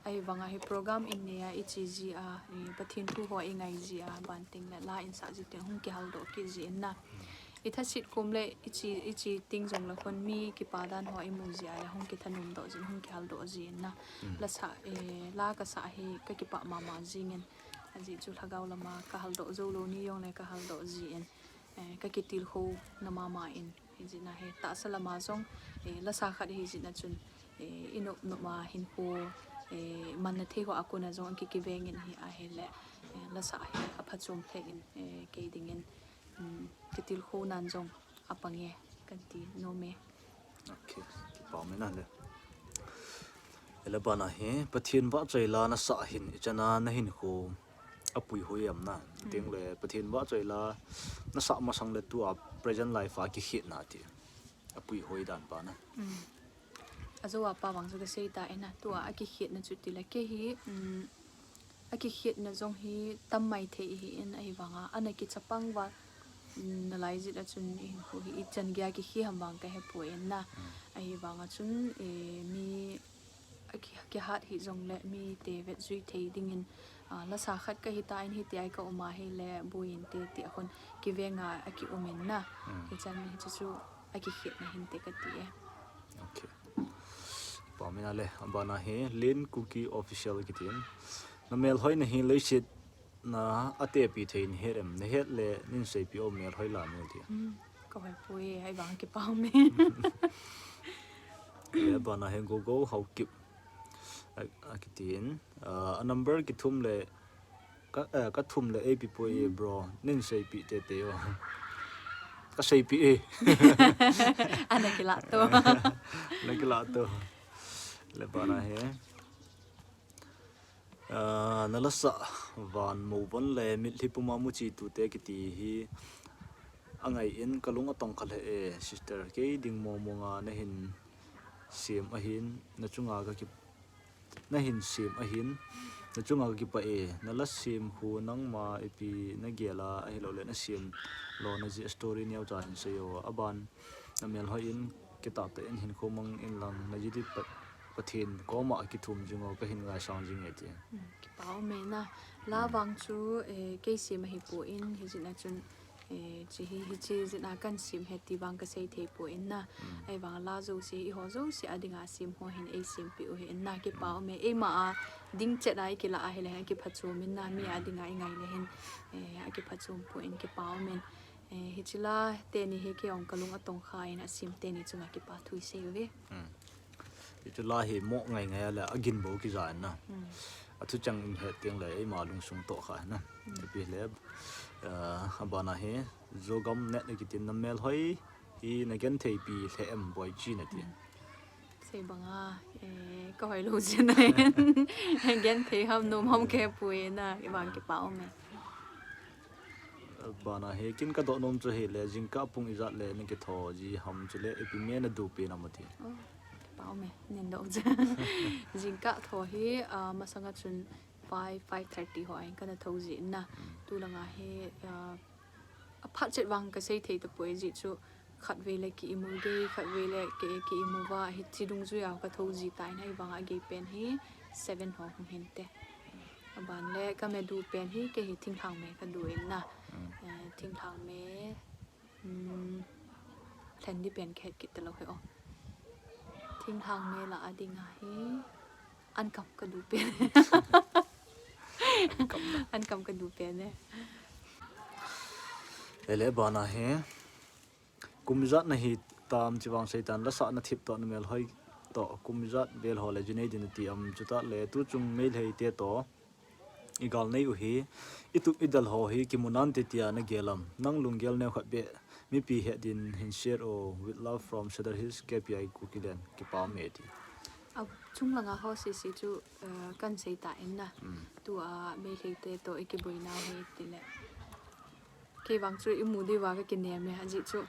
Ahi vang a hi program in nei a i che ji a, i Pathen thu ho i ngai ji a, ban ting le la in sa ji tin hung kihal doh kit ji in na. I thasit kum le i che, i che ting jong le khun mi kipa dan ho i mu ji a le hung kithanom doh jin, hung kihal doh jin na. La sa, eh, la ka sa hi ka kipah mama jingin. Ajeh chu lhagao lama ka hal doh jou lou ni jong le ka hal doh jin. Eh, ka kitilkhouna mama in. Hijeh a hi tahsa lama jong, eh, la sa khat hijeh a chun, eh, i nop nop a hinkho, eh, manna thei ho a kona jong a kikiveng in hi a hi le, eh, la sa hi a phachom lheh in, eh, kei dingin. Um, kitilkhou nan jong apang e, kan ti nom e. Okay, kipa mi na le. Ele bana hi, Pathen vahchoi la na sa hin, i chana na hinkho apui hoi am na. Ting le, Pathen vahchoi la na sa masang le tua present life a kikhetna ti. Apui hoi dan pa na. Ajo a pa vang chu ka sei ta e na, tua a kikhetna chu ti le kei hi, um, a kikhetna jong hi tam mai thei hi in ahi vang a, ana kichapang va, um, na lai jeh a chun i hinkho hi i chan gei a kikhe ham vang ka he poi in na. Ahi vang a chun, eh, mi a ki, kihat hi jong le mi te vet jui thei dingin, ah, la sa khat ka hi ta in hiti a ka um a hi le boi in te ti a khun kiveng a a ki um in na. Hichan hi chu chu a kikhetna hin te ka ti e. Okay. Pa mi na le, a bana hi Len Kuki Official kitin. Na melhoi na hi leiset na a tepi thei in het em, na het le nin seipi o melhoi la mi ti. Mm. Ka hoipoi, ahivang kipah ume. Le bana hi Gogo Haokip. A, akitin. A, a number kithum le ka, eh, ka thum le eipi poi e bro. Nin seipi tete o. Ka seipi e. Ana kilah to. Na kilah to. Le bana hi. Ah, na lasa van mo van le mitlhi puma muchi tute kiti hi angai in ka lung atong kha le e, sister, kei ding mo mo nga na hin sim ahin, na chunga ka ki, na hin sim ahin, na chunga ka kipah e, na la sim khu nangma ipi na gel a, ahilou le na sim lo na ji story neo cha hin sei o, aban na mel hoi in, kitah tah in hin khomang in lang, na ji di Pathen koma kithum jing o, ka hin ngaisang jing e ti. Hmm, kipah ume na. La vang chu, eh, kei sim ahi poi, hijeh a chun, eh, chi hi, hichi jeh a kan sim e ti vang ka sei thei poi na. Hmm. Ahivang la jouse, eiho jouse a dinga sim ho hin ei simpi u hi na, kipah ume. Eima a ding chet a i kilah a hile, a kiphachom in na, mi a dinga i ngai le hin, eh, a kiphachom poi, kipah ume. Eh, hichi la teni hi kei jong ka lung atong kha in a sim teni chunga kipathu i sei uve. Hmm. Hichu la hi mo ngai ngai a le agin bou kija in na. Hmm. A thucheng in het teng le eima lungsung toh kha in na. Hmm. Ipi le, eh, abana hi Zogam Net akitin na mel hoi hi na genthei pi le em boi chi na ti. Hmm. Sei banga, eh, ka hoi lou jeh a hin. Genthei ham nom ham ka hepoi na, ahivang kipah ume. Bana hi kin ka doh nom chu hile, jingkah pung ijat le na kitho ji ham chule, ipi me na dup pen am ati. Oh, kipah ume, nin doh chu. Jingkah tho hi, ah, masanga chun five, five thirty ho a in kana tho ji na. Hmm. Tulanga hi, ah, aphat chet vang ka sei thei tapoi, jeh chu khatvei le ki imu gei, khatvei le ki, ki imu va, hichi dungjui a ka tho ji ta in, ahivang a gei pen hi seven ho hung hin te. Aban le ka medu pen hi kei hi thinglhang me ka du in na. Hmm. Eh, thinglhang me, hmm, lhen di pen ka het kit talou hi o. Thinglhang me la a dinga hi ankam ka du pen. Ankam na. Ankam ka du pen e. Ele bana hi. Kum ijat na hi tam chi vang sei tan, lasa na thip toh na mel hoi toh kum ijat vel ho le ji nei din ti am, chutah le tuchung Meitei te toh i gal nei u hi, i tup i del ho hi kimu nante tia na gel am, nang lunggel neo khat beh mipi het din hin share o, with love from Sadar Hills, K P I Kukiland, kipah ume ti. A chung langa ho sisi chu, eh, kan sei ta in na. Mm. Tua Meitei te toh i kiboi nau hi ti le. Kei vang chu imu diu va ka kinem e, ajeh chu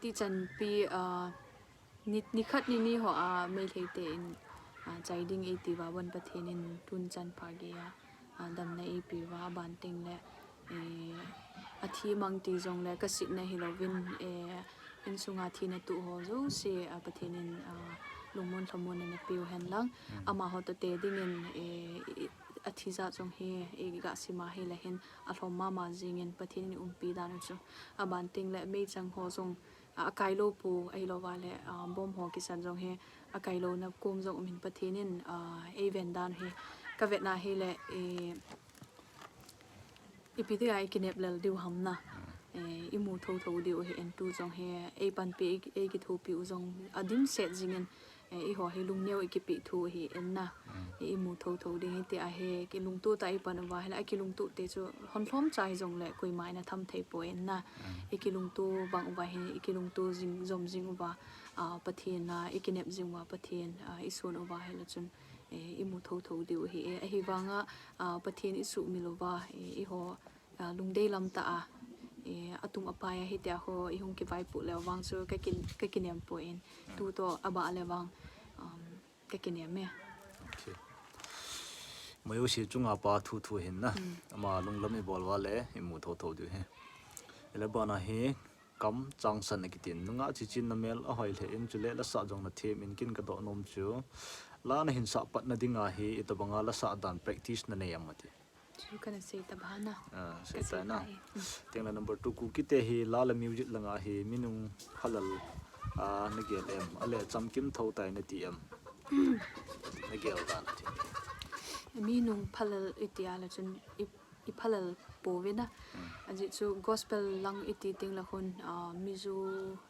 tichan pi, ah, ni, nikhat nini ho a Meitei te in, ah, chai ding eiti uva, bon Pathen in tun chan pha gei a, ah, damna eipe uva, aban teng le, eh, athi mang ti jong le ka sitna hilouvin, eh, insunga thina tuh ho jouse, ah, Pathen in, ah, lungmon lhamon ana pe u hen lang. Mm. Amaho toh te dingin, eh, i, athi jat jong hi, i ga sim a hile hin, alhom mama jingin Pathen in i umpi dan u chu. Aban teng le meichang ho jong, a, akai lou pu, ahilouva le, a, bomb ho kisat jong hi, akai louna kom jong um in Pathen in, a, eiven dan hi. Ka vetna hile, e, ipi tia i kinep lel diu ham na. E, i mu thotho diu hi en tu jong hi, ei panpi, ei, ei kithopi u jong, adimset jingin, eh, eiho hi lungneo i kipe thu hi en na. Mm. I, i mu thotho ding hi tia hi, kilungto ta i pan uva hi la, a kilungto te chu hon lhom cha hi jong le, koima in a tham thei poi en na. Mm. I kilungto bang uva hi, i kilungto jing, jom jing uva, ah, Pathen a, i kinep jing uva Pathen, ah, i sun uva hi la chun, eh, i mu thotho diu hi, eh, ahivanga, ah, Pathen i suhmil uva, eh, eiho, ah, lungdei lam ta a, eh, atum apai a hitia ho, i hung kivaipoh le vang chu ka kin, ka kinem poi in, mm, tu toh abah le vang, um, ka kinem e. Okay. Mayo si chunga pa thu thu hin na. Hmm. Ama lunglam i bol uva le, i mu thotho diu hi. Ele bana hi kam changsan a kitin. Nunga chichin na mel ahoi le in chule lasa jong na them in kin ka doh nom chu. La na hin sah patna dinga hi itobanga lasa dan practice na nei am ati. Chu kana sei ta bana. Ah, sei ta na. Ka sei ta e. Mm. Teng le number two, Kuki te hi la le music langa hi minung phalal, ah, na gel em. Ale chamkim tho tai na ti em. Na gel dan ti. Minung phalal i ti a le chun i, i phalal Uvin a. Ajeh chu gospel lang iti teng le khun, ah, Mizo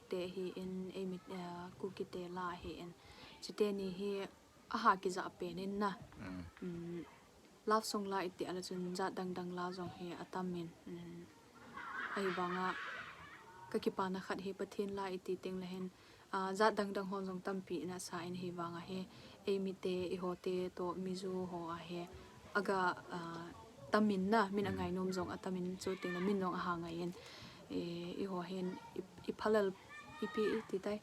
te hi in, eimi, ah, Kuki te la hi in. Chuteni hi aha kija pen in na. Mm, love song la iti a le chun jat dang dang la jong hi atam in. Mm, ahivanga ka kipana khat hi Pathen la iti teng le hin, ah, jat dang dang ho jong tampi in asa in ahivanga hi, eimi te, eiho te toh Mizo ho a hi, aga, ah, tam in na, min angai nom jong atam in chuteng le min jong aha ngai in, eh, eiho hin, i, i phalel, ipi iti tai,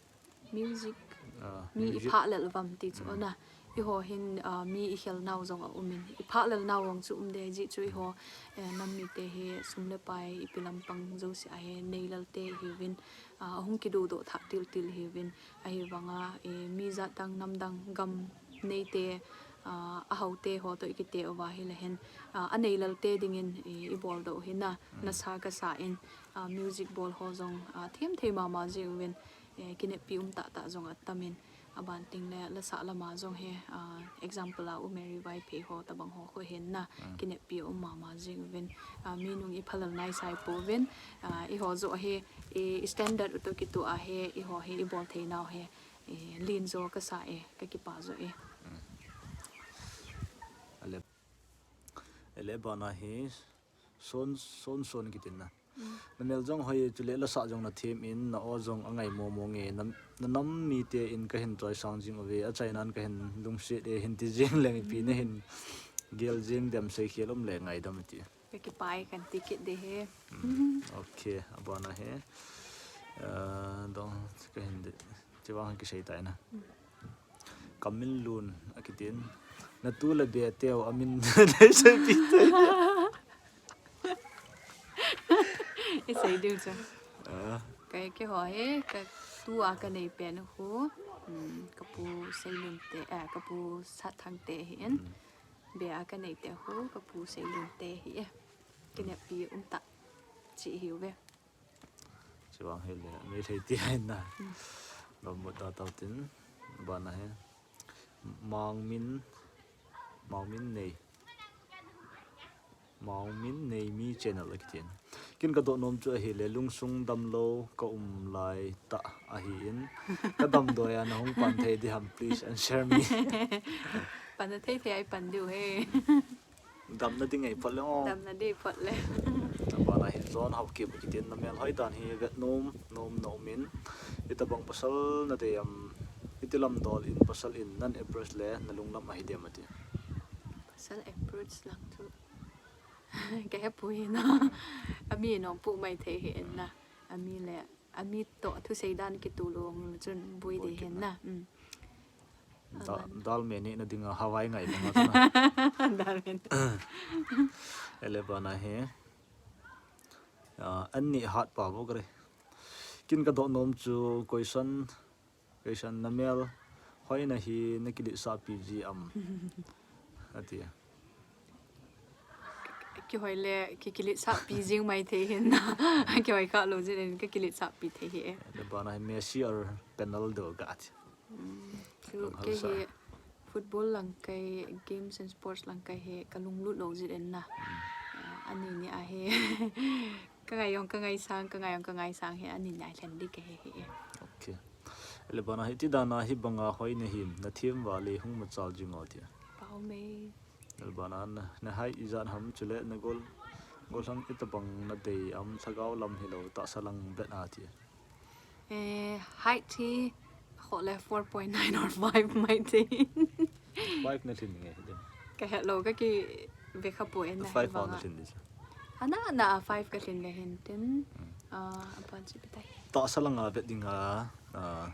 music, ah, mi i music. Phalel vam ti chu na. Eiho hin, ah, mi i khel nau jong aum in. I phalel nau jong chu um ding jeh chu eiho, eh, nam mite hi sum le pai ipi lampang jouse a hi neilel te hiuvin, ah, ahung kidodoh thah til til hiuvin. Ahivanga, eh, mi jat dang nam dang gam neite, ah, ahao te ho toh i kite uva hi le hin, ah, aneilel te dingin, eh, i bol doh hi na, nasa kasa in, ah, music bol ho jong, ah, them thei mama jing uvin. Eh, kineppi um tah tah jong atam in, aban teng le lasah lama jong hi, ah, example a U Mary Vaiphei ho tabang ho khu hin na, kineppi um mama jing uvin, ah, mi nung i phalel nai sai pouvin, ah, eiho joh hi, i, i standard u toh kitoh a hi, eiho hi i bol thei nau hi, i, len jo kasa e, ka kipa jo e. Ale, ale bana hi, Son, son, son kitin na. Na mel jong hoi chule lasah jong na them in, na aw jong angai momo nge, na, na nam mite in kahin choisang jing uve, achainan kahin lungset e, hin ti jing le mipi nahin gel jing dem, seikhel um le ngaidam ati. Ka kipa e, kan ti kit ding ahi. Mm, okay, abana hi. Ah, dong, kahin ti. Chevang kisei tai na. Kamin lun, akitin. Natu le be teu amin dei seipi tai. I sei diu chu. Ah. Kei, keiho hi, ka tua kanei pen khu. Hmm, ka pu Seilun te, eh, ka pu Satthang te hi in. Hmm. Be a kanei te khu, ka pu Seilun te hi e. Kineppi um tah. Chi hiu ve. Chevang hi le, Meitei ti hai na. Lom mut da tau tin, bana hi. Mangmin, Mangmin Nei. Mangmin Nei mi channel akitin. Kin ka doh nom chu ahile, lungsung damlou ka um lai tah ahin. Ka damdoi a na hung pan thei ding ham, please answer me. Pan thei thei ai pan diu he. Damna ding ahi phot le o. Damna ding phot le. Abana hi John Haokip kitin, na mel hoi dan hi vet nom, nom na um in. Itabang pasal na dei am, iti lam dol in pasal in nan approach le na lunglam ahi dem ati. Pasal approach lang chu. Ka hepoi na. Ami nom pu mai thei hi in na. Ami le Ami toh thusei dan kitu lou chun boi ding hin na. Mm. Da-, dal me ni na dinga Hawaii ngai ma na. Dal me ni. Ele bana hi. Ah, an ni hat pa bo kare. Kin ka doh nom chu question Question, na mel hoi na hi na kiletsahpi ji am? Ati. Kihoi le, ki, kiletsahpi jing mai thei hin na. Kihoi kha lou jin in ka kiletsahpi thei hi e. Le bana hi Messi or Ronaldo ka ati. Mm, chu kei hi football lang kai, games and sports lang kai hi ka lunglut lou jin in na. Ah, ani ni a hi. Ka ngai jong ka ngaisang, ka ngai jong ka ngaisang hi, ani ni a lhen ding ka hi hi e. Okay. Le bana hi ti dan a hi banga hoi na hin, na them vale hung machal jing o ti. Pau mei. Le bana na, na hai ijat ham chule na gol, gol hang itabang na dei am, lhagao lam hilou, tahsa lang bet a ti. Eh, height hi, kho le four point nine or five mai thei. Five na lhin nge hi dem. Ka het lou, ka kive kha poi na. Five hi banga na lhin di. Ana, ana five ka lhin le hin tin. Hmm. Ah, apan chi pitai. Tahsa langa vet dinga, ah,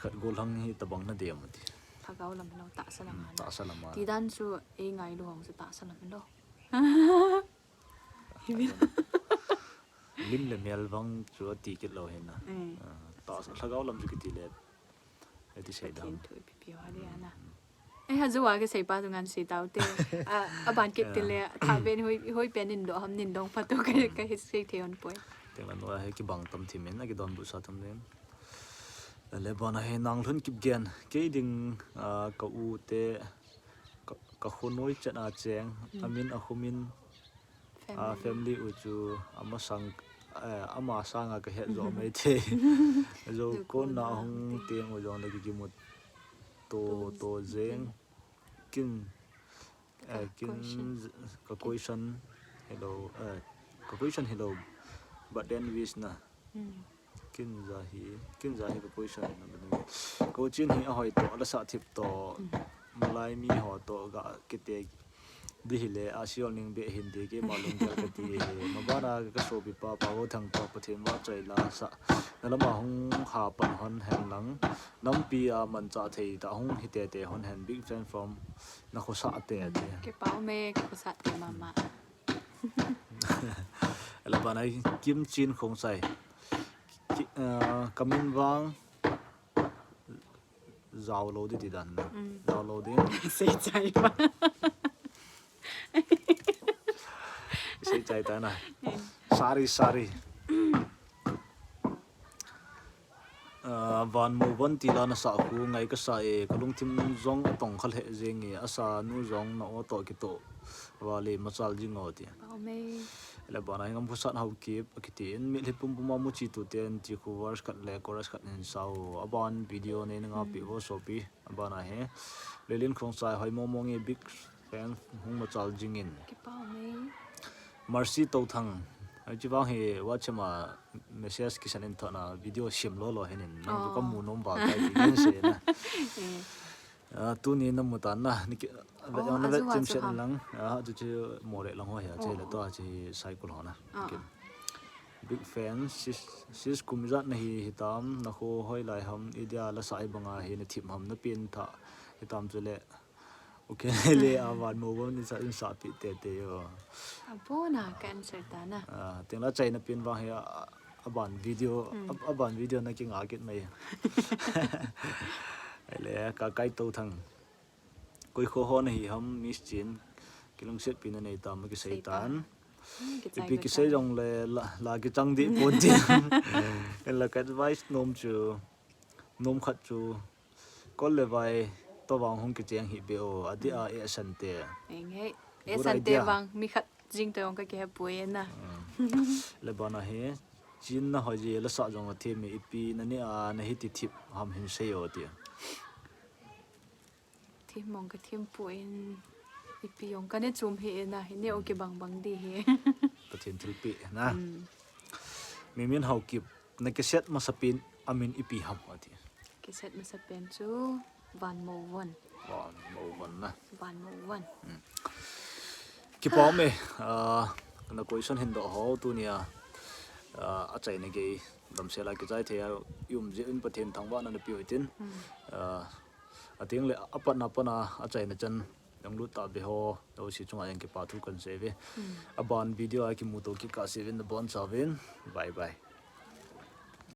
khat gol hang hi tabang na dem ti. Lhagao lam lou, tahsa lama. Hmm, tahsa lama. Ti dan chu ei ngailu hong chu tahsa lam lou. Lim le mel vang chu ati kit lou hin na. Eh. Ah, tahsa lhagao lam chu kiti le. Ati sei dan. Pathen thu ipi pi ho di ana. Eh, ha juwa kisei pa tu ngan sei tau te. Ah, aban kit te le, tha ben hoi, hoi pen in do ham nin dong pa tu ka, ka hi sei thei on poi. Teng la no a hi kibang tam thim in, aki don bu sa tam den. Le bana hi Nanglhun Kipgen. Kei ding, ah, ka u te, ka, ka khonoi chet a cheng. Mm. Amin a khumin, A family u chu ama sang, eh, ama sanga kahet jo mai thei. Jo kon na hung teng u jong le kikimu to to jeng. Kin, eh, kin, ka question hello, eh, ka question hello. But then wish na. Kin ja hi, kin ja hi ka question na bani. Ko chin hi ahoi to, ala sa thip to. Malai mi ho to ga kite di hile a siol ning be hin de ke ma lung gel kati he. Mabana ka sopi pa pa ho thang to Pathen va chai la sa. Na lama hung ha pan hon hen lang. Nampi a man cha thei ta hung hi te te hon hen big fan from na khosa te te. Kipa ume, ka khosa te mama. Ala bana Kim Chin Khongsai. Ki, uh, kamin vang. Zau lo di ti dan na. Zau lo di. Sei chai pa. Sei chai ta na. Sorry, sorry. Ah, van mo van ti la na sa khu ngai ka sa e, ka lungthim jong atong kha lheh jeng e, asa nu jong na o to kito. Vale machal jing o ti. Amen. Ala bana hi Ngam Khosat Haokip, akitin, mitlhi pumpum a muchi tu ten, ti khu verse khat le chorus khat nin sao. Aban video nei na nga pi vo sopi. Abana hi. Lelin Khongsai hoi mo mo nge big fan hung machal jingin. Kipa ume. Mercy Touthang. Ai chi vang hi WhatsApp ma message kisan in thona video sim lo lo henin. Nang tu ka mu nom ba kai ti nin se na. Eh. Ah, tuni na mu tan na. Ni ki, oh, na vet chim set lang. Ah, tu chi mo le lang ho ya. Che le to chi cycle ho na. Ah. Big fan, sis, sis kum ijat na hi, hitam, na kho hoi lai ham, idia la sa i banga hi, na thim ham, na pin tha, hitam chu le. Okay, le a van mo bon ni sa in sa pi te te yo. Abona ka answer ta na. Ah, ting la chai na pin vang hi, a, a ban video, a, a ban video na kinga kit mai. Le ka kai to thang. Koi kho ho na hi ham, Miss Chin, kilungset pi na nei tam, kisei tan. Ipi kisei jong le la, la kichang di pon ti. Ken la ka advice nom chu, nom khat chu, kol le vai, to vang hung kicheng hi be o, adi a e san te. Eng hei, e san te vang, mi khat jing to vang ka kihe pui na. Le bana hi, Chin na hoi ji, la sa jong a thi mi ipi na ni a, na hi ti thip ham hin sei o ti. Thim mong ka thim pu in ipi jong ka ne chum hi na hi ne o kibang bang di hi. Pathen thilpeh na. Mimin Haokip na kiset masapen amin ipi ham ati. Kiset masapen chu Van Mo Von. Van Mo Von na. Van Mo Von. Kipa me, ah, na question hin doh ho tunia, ah, achaina gei damsel a kichai thei a i um jeh in Pathen thangvahna na pe u hitin. Ah, Ating le apatna pana achaina chan jong lut ta be ho, lo si chunga jong kipa thu kan sei ve. Aban video a kimu to kit kah se uvin nabon chauvin. Bye bye.